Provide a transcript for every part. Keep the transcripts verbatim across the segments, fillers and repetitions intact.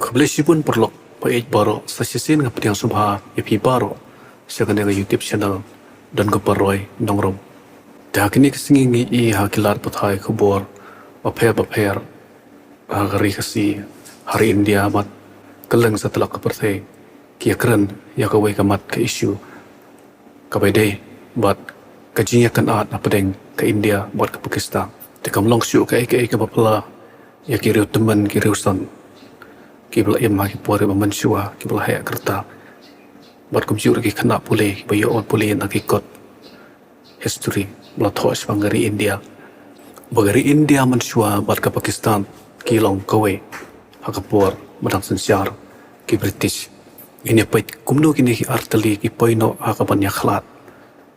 Khublei shibun paralok ba ïeit baroh, sa shisien nga pdiang sngewbha ïa phi baroh sha kane ka YouTube channel Don Kupar Roy Nongrum. Te ha kine ki sngi ngi ïohi ha ki lad pathai khubor bapher bapher ha ka ri Khasi, ha ri India bad kylleng satlak ka pyrthei ki ïakren ïa kawei ka mat ka issue kaba ïadei bad ka jingïakynad hapdeng ka India bad ka Pakistan. Te kam long shuh kaei kaei kaba pla ïa ki riew tymmen ki riew san kiba la im ha ki por ba mynshuwa kiba la heh ka rta bad kumjuh ruh ki khynnah pule kiba ïoh wan pule na ki kot history ba la thoh shaphang ka ri India. Ba ka ri India mynshuwa bad ka Pakistan ki long kawei ha ka por ba dang synshar ki British. Ngin ïa peit kumno kine ki artylli ki poi noh ha kaban ïakhlad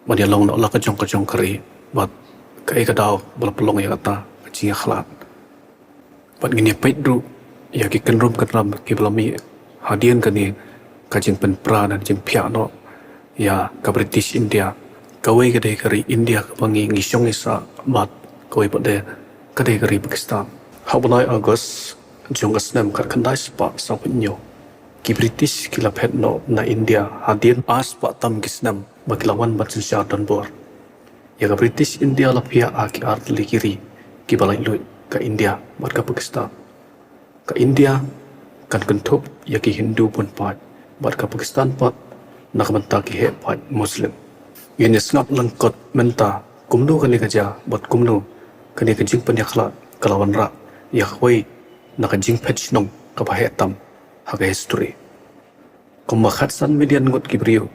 ban ïalong noh la ka jong ka jong ka ri bad kaei ka daw ba la pynlong ïa kata ka jingïakhlad. Bad ngin ïa peit ruh ïa ki kynrum kynram kiba la mih hadien kane ka jingpynpra ne jingphiah noh ïa ka British India. Kawei ka dei ka ri India kaba ngi ngi shong ngi sah bad kawei pat de ka dei ka ri Pakistan. Ha u bnai August jong ka snem khatkhyndai spah sawphew hynñiew, ki British ki la phet noh na India hadien ar spah tam ki snem ba ki la wan ban synshar donbor. Ïa ka British India la phiah ha ki artylli ki ri kiba laitluid, ka India bad ka Pakistan. Ka India kan kynthup ïa ki Hindu bun paid bad ka Pakistan pat na ka bynta ki heh paid Muslim. Ngin ïa sngap lyngkot mynta kumno kane ka jia bad kumno kane ka jingpynïakhlad ka la wanrah ïa kawei na ka jingphet shnong kaba heh tam ha ka history. Kumba khatsan million ngut ki briew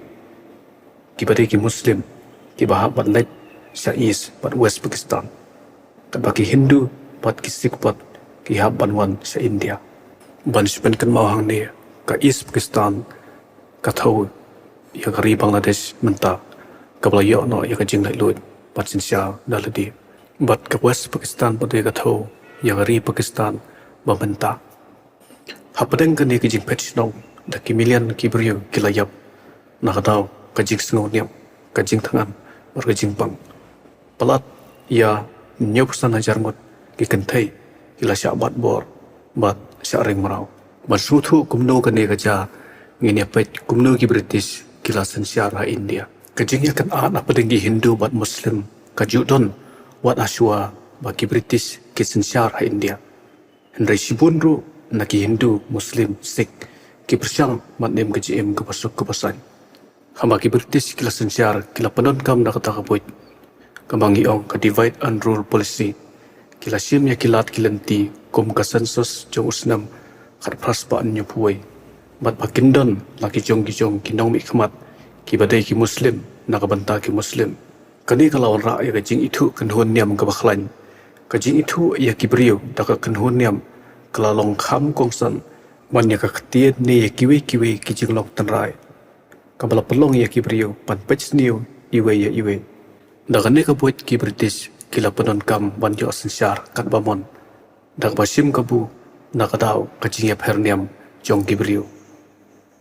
kiba dei ki Muslim kiba hap ban leit sha East bad West Pakistan, katba ki Hindu bad ki Sikh pat ki hap ban wan sha India. Ban shu pynkynmaw hangne, ka East Pakistan ka thew ïa ka ri Bangladesh mynta kaba la ïoh noh ïa ka jinglaitluid bad synshar da lade, bad ka West Pakistan pat ka thew ïa ka ri Pakistan ba mynta. Hapdeng kane ka jingphet shnong da ki million ki briew ki la ïap na ka daw ka jingsngewniam, ka jingthngan bad ka jingpang. Palat ïa hynñiewphew san hajar ngut ki kynthei ki la shah bat bor bad shah ring mraw. Ban sngewthuh kumno kane ka jia, ngin ïa peit kumno ki British ki la synshar ha India. Ka jingïakynad hapdeng ki Hindu bad Muslim ka ju don wat hashuwa ba ki British ki synshar ha India. Hynrei shibun ruh na ki Hindu, Muslim, Sikh ki pyrshang ban im ka jingim kaba suk kaba saiñ. Haba ki British ki la synshar ki la pyndonkam da kata ka buit kaba ngi ong ka divide and rule policy. Ki la shim ïa ki lad ki lynti kum ka census jong u snem khatphra spah hynñiewphew wei bad ba kin don la ki jong ki jong ki nongmihkhmat kiba dei ki Muslim na ka bynta ki Muslim. Kane ka la wanrah ïa ka jingithuh kynhun niam kaba khlaiñ, ka jingithuh ïa ki briew da ka kynhun niam ka la long kham kongsan ban ïa ka ktien ne ïa kiwei kiwei ki jinglong tynrai kaba la pynlong ïa ki briew ban peit sniew iwei ïa iwei. Da kane ka buit ki British ki la pyndonkam ban ïoh synshar katba mon da kaba shim kabu na ka daw ka jingïapher niam jong ki briew.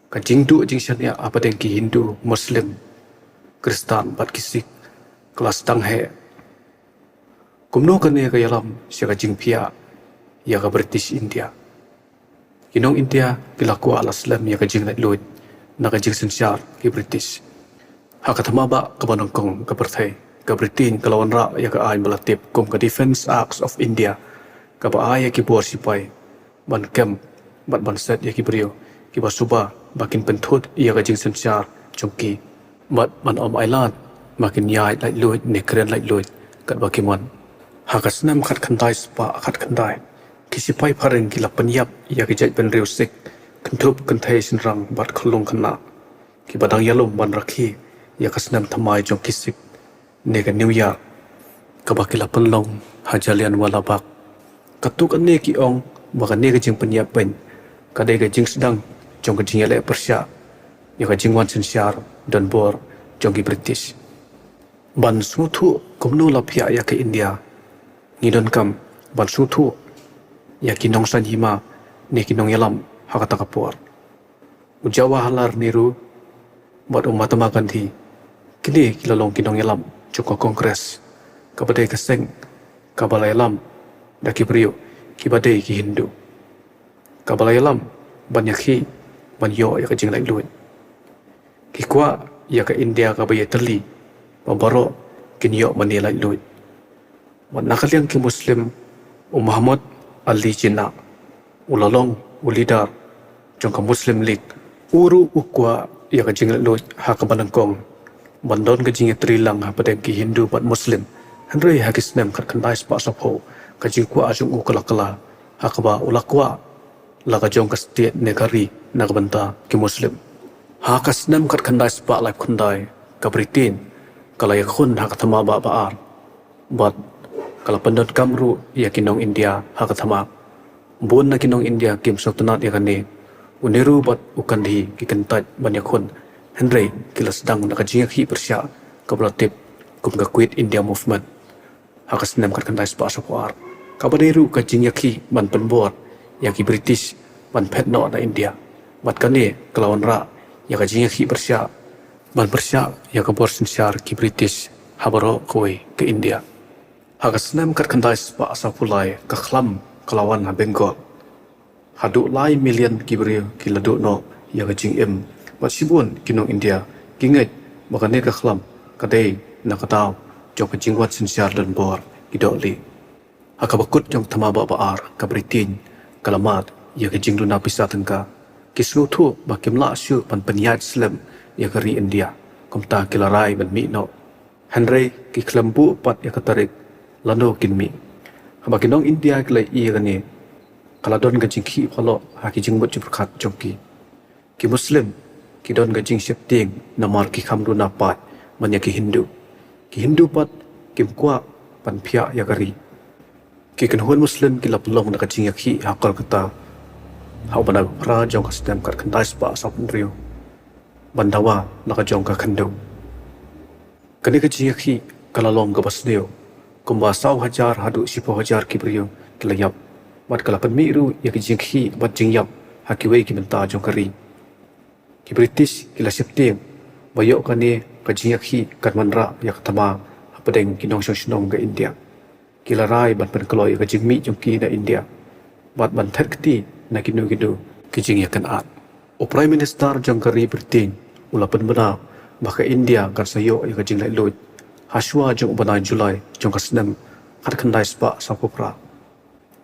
Ka jingduh jingshaniah hapdeng ki Hindu, Muslim, Khristan bad ki Sikh ka la sdang heh. Kumno kane ka ïalam sha ka jingphiah ïa ka British India? Ki nong India ki la kwah la slem ïa ka jinglaitluid na ka jingsynshar ki British. Ha ka thma bah kaba nyngkong ka pyrthei, ka Britain ka la wanrah ïa ka aiñ ba la tip kum ka Defence Acts of India, kaba ai ïa ki bor sipai ban kem bad ban set ïa ki briew kiba suba ba kin pynthut ïa ka jingsynshar jong ki bad ban ym ailad ba kin ïaid laitluid ne kren laitluid katba ki mon. Ha ka snem khatkhyndai spah khatkhyndai, ki sipai phareng ki la pynïap ïa ki jaitbynriew Sikh, kynthup kynthei shynrang bad khyllung khynnah, kiba dang ïalum ban rakhe ïa ka snem thymmai jong ki Sikh ne ka New Year, kaba ki la pynlong ha Jallianwala Bagh. Katto katne ki ong ba kane ka jingpynïap beiñ ka dei ka jingsdang jong ka jingïaleh pyrshah ïa ka jingwan synshar donbor jong ki British. Ban sngewthuh kumno la phiah ïa ka India, ngi donkam ban sngewthuh ïa ki nongsaiñ hima ne ki nongïalam ha kata ka por. U Jawaharlal Nehru bad u Mahatma Gandhi, kine ki la long ki nongïalam jong ka Congress, kaba dei ka seng kaba la ïalam da ki briew kiba dei ki Hindu, kaba la ïalam ban ïakhih, ban ïoh ïa ka jinglaitluid. Ki kwah ïa ka India kaba ïatylli, ba baroh kin ïoh mane laitluid. Wat na ka liang ki Muslim, u Muhammad Ali Jinnah, u la long u leader jong ka Muslim League. U ruh u kwah ïa ka jinglaitluid ha kaba nyngkong, ban don ka jingïatreilang hapdeng ki Hindu bad Muslim. Hynrei ha ki snem khatkhyndai spah sawphew, ka jingkwah jong u ka la kylla, ha kaba u la kwah la ka jong ka state ne ka ri na ka bynta ki Muslim. Ha ka snem khatkhyndai spah laiphew khyndai, ka Britain ka la ïakhun ha ka thma ba, ba ar, bad ka la pyndonkam ruh ïa ki nong India ha ka thma. Bun na ki nong India kim sngewtynnad ïa kane. U Nehru bad u Gandhi ki kyntait ban ïakhun, hynrei ki la sdang da ka jingïakhih pyrshah kaba la tip kum ka Quit India Movement ha ka snem khatkhyndai spah sawphew ar, kaba dei ruh ka jingïakhih ban pynbor ïa ki British ban phet noh na India. Bad kane ka la wanrah ïa ka jingïakhih pyrshah ban pyrshah ïa ka bor synshar ki British ha baroh kawei ka India. Ha ka snem khatkhyndai spah sawphew lai, ka khlam ka la wan ha Bengal. Haduh lai million ki briew ki la duh noh ïa ka jingim, bad shibun ki nong India ki ngeit ba kane ka khlam ka dei na ka daw jong ka jingwan synshar donbor ki dohlieh. Ha kaba kut jong thma ba, ba ar, ka Britain ka la mad ïa ka jingduna pisa tyngka. Ki sngewthuh ba kim lah shuh ban pynïaid slem ïa ka ri India, kumta ki la rai ban mih noh. Hynrei ki khlem buh pat ïa ka tarik lano kin mih. Haba ki nong India ki la ïohi ïa kane, ka la don ka jingkhih palat ha ki jingmut jingpyrkhat jong ki. Ki Muslim ki don ka jingsheptieng namar ki kham duna paid man ïa ki Hindu. Ki Hindu pat kim kwah ban phiah ïa ka ri. Ki kynhun Muslim ki la pynlong da ka jingïakhih ha Kolkata ha u bnai Phra jong ka snem khatkhyndai spah sawphew hynriew, ban dawa na ka jong ka khyndew. Kane ka jingïakhih ka la long kaba sniew. Kumba saw hajar haduh shiphew hajar ki briew ki la ïap, bad ka la pynmih ruh ïa ka jingkhih bad jingïap ha kiwei ki bynta jong ka ri. Ki British ki la sheptieng ba ïoh kane ka jingïakhih kan wanrah ïa ka thma hapdeng ki nongshong shnong ka India. Ki la rai ban pynkloi ïa ka jingmih jong ki na India, bad ban thet kti na kino kino ki jingïakynad. U Prime Minister jong ka ri Britain u la pynbna ba ka India kan sa ïoh ïa ka jinglaitluid ha shuwa jong u bnai July jong ka snem khatkhyndai spah sawphew phra.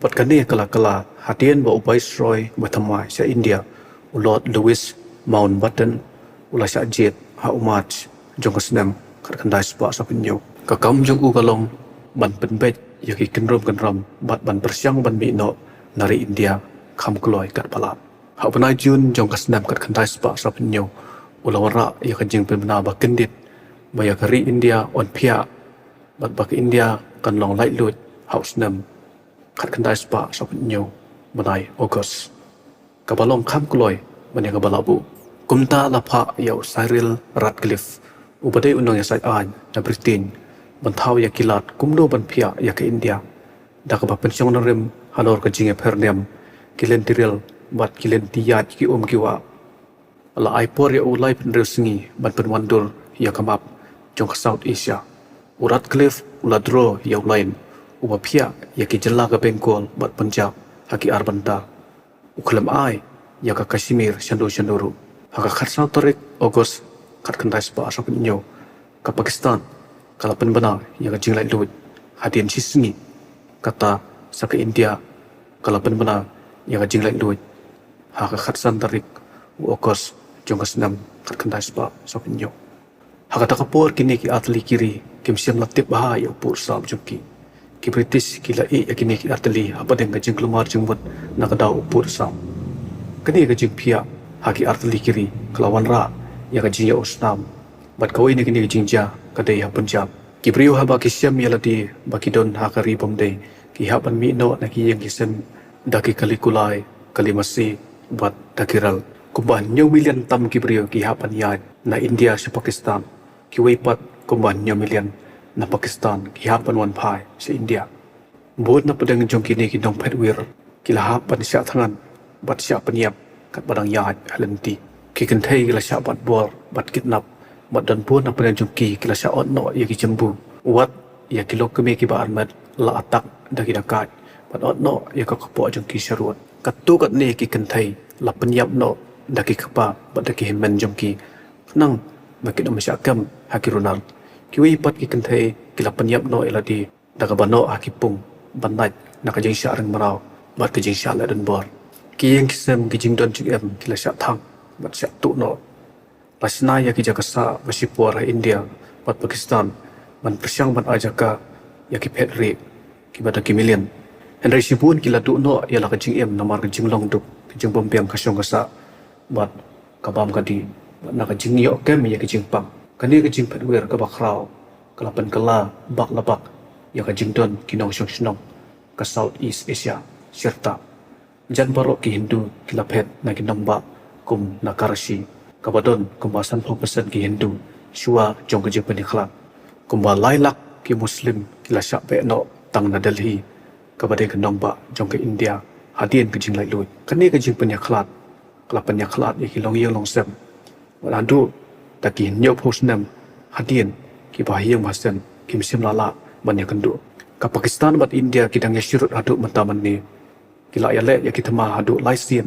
Bad kane ka la kylla hadien ba u Viceroy ba thymmai sha India, u Lord Louis Mountbatten, u la shah jied ha u March jong ka snem khatkhyndai spah sawphew hynñiew. Ka kam jong u ka long ban pynbeit ïa ki kynrum kynram bad ban pyrshang ban mih noh na ri India kham kloi kat palat. Ha u bnai June jong ka snem khatkhyndai spah sawphew hynñiew, u la wanrah ïa ka jingpynbna ba kyndit ba ïa ka ri India yn phiah, bad ba ka India kan long laitluid ha u snem khatkhyndai spah sawphew hynñiew bnai August. Kaba long kham kloi ban ïa kaba la buh. Kumta la phah ïa u Cyril Radcliffe, uba dei u nongïasaid aiñ na Britain, ban thaw ïa ki lad kumno ban phiah ïa ka India da kaba pynshong nongrim halor ka jingïapher niam, ki lynti rel bad ki lynti ïaid ki um ki wah. La ai por ïa u laiphew hynriew sngi ban pynwandur ïa ka map jong ka South Asia. U Radcliffe u la draw ïa u lain uba phiah ïa ki jylla ka Bengal bad Punjab ha ki ar bynta. U khlem ai ïa ka Kashmir shano shano ruh. Ha ka khatsaw tarik August khatkhyndai spah sawphew hynñiew, ka Pakistan ka la pynbna ïa ka jinglaitluid. Hadien shisngi kata sa ka India ka la pynbna ïa ka jinglaitluid ha ka khatsan tarik u August jong ka snem khatkhyndai spah sawphew hynñiew. Ha kata ka por kine ki artylli ki ri kim shym la tip bha ïa u pud u sam jong ki. Ki British ki la ïeh ïa kine ki artylli hapdeng ka jingkulmar jingmut na ka daw u pud u sam. Kane ka jingphiah ha ki artylli ki ri ka la wanrah ïa ka jingïohsnam. Bad kawei na kine ki jingjia ka dei ha Punjab. Ki briew haba ki shem ïa lade ba ki don ha ka ri Bombay, ki hap ban mih noh na ki ïing ki sem da ki kali kulai, kali masi bad da ki rel. Kumba hynñiew million tam ki briew ki hap ban ïaid na India sha Pakistan. Kiwei pat kumba hynñiew million na Pakistan ki hap ban wan phai sha India. Bun na pdeng jong kine ki nongphet wir ki la hap ban shah thngan bad shah pynïap katba dang ïaid ha lynti. Ki kynthei ki la shah bat bor bad kidnap, bad don bun na pdeng jong ki ki la shah ot noh ïa ki jembu. Wat ïa ki longkmie kiba armet la attack da ki dakaid bad ot noh ïa ka kpoh jong ki sharud. Katto katne ki kynthei la pynïap noh da ki kpa bad da ki hynmen jong ki, khnang ba kin ym shah kem ha ki runar. Kiwei pat ki kynthei ki la pynïap noh ïa lade da kaba noh ha ki pung ban lait na ka jingshah ring mraw bad ka jingshah leh donbor. Ki ïing ki sem, ki jingdon jingem ki la shah thang bad shah tuh noh. La shna ïa ki jaka sah ba shipor ha India bad Pakistan ban pyrshang ban ai jaka ïa ki phet rieh kiba da ki million. Hynrei shibun ki la duh noh ïa la ka jingim namar ka jinglong duk, ka jingbymbiang ka shong ka sah bad ka bam ka dih, bad na ka jingïoh kem ïa ka jingpang. Kane ka jingphet wir kaba khraw ka la pynkylla bak la bak ïa ka jingdon ki nongshong shnong ka South East Asia shirta. Jan baroh ki Hindu ki la phet na ki nongbah kum na Karachi, kaba don kumba sanphew percent ki Hindu shuwa jong ka jingpynïakhlad. Kumba lai lak ki Muslim ki la shah beh noh tang na Delhi, kaba dei ka nongbah jong ka India hadien ka jinglaitluid. Kane ka jingpynïakhlad ka la pynïakhlad ïa ki longïing longsem. Bad haduh da ki hynñiewphew snem hadien, kiba ha ïing ha sem kim shym la lah ban ïakynduh. Ka Pakistan bad India ki dang ïashirut haduh mynta mynne. Ki la ïaleh ïa ki thma haduh lai sien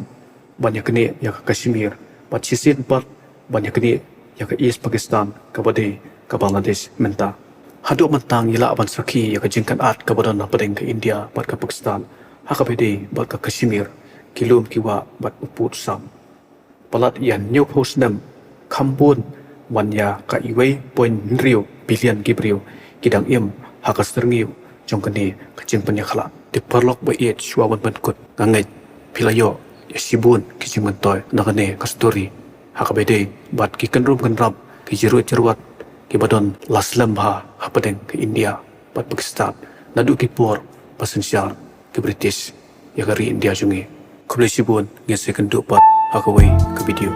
ban ïaknieh ïa ka Kashmir, bad shisien pat ban ïaknieh ïa ka East Pakistan, kaba dei ka Bangladesh mynta. Haduh mynta ngi lah ban sakhi ïa ka jingkynad kaba don hapdeng ka India bad ka Pakistan ha kaba ïadei bad ka Kashmir, ki lum ki wah bad u pud u sam. Palat ïa hynñiewphew snem, kham bun ban ïa ka uwei point hynriew billion ki briew ki dang im ha ka syrngiew jong kane ka jingpynïakhlad. Te paralok ba ïeit, shuwa ban pynkut, nga ngeit phi la ïoh ïa shibun ki jingmyntoi na kane ka story ha kaba ïadei bad ki kynrum kynrap, ki jingruh jingruat kiba don la slem bha hapdeng ka India bad Pakistan naduh ki por ba synshar ki British ïa ka ri India jong ngi. Khublei shibun, ngin sa ïakynduh pat ha kawei ka video.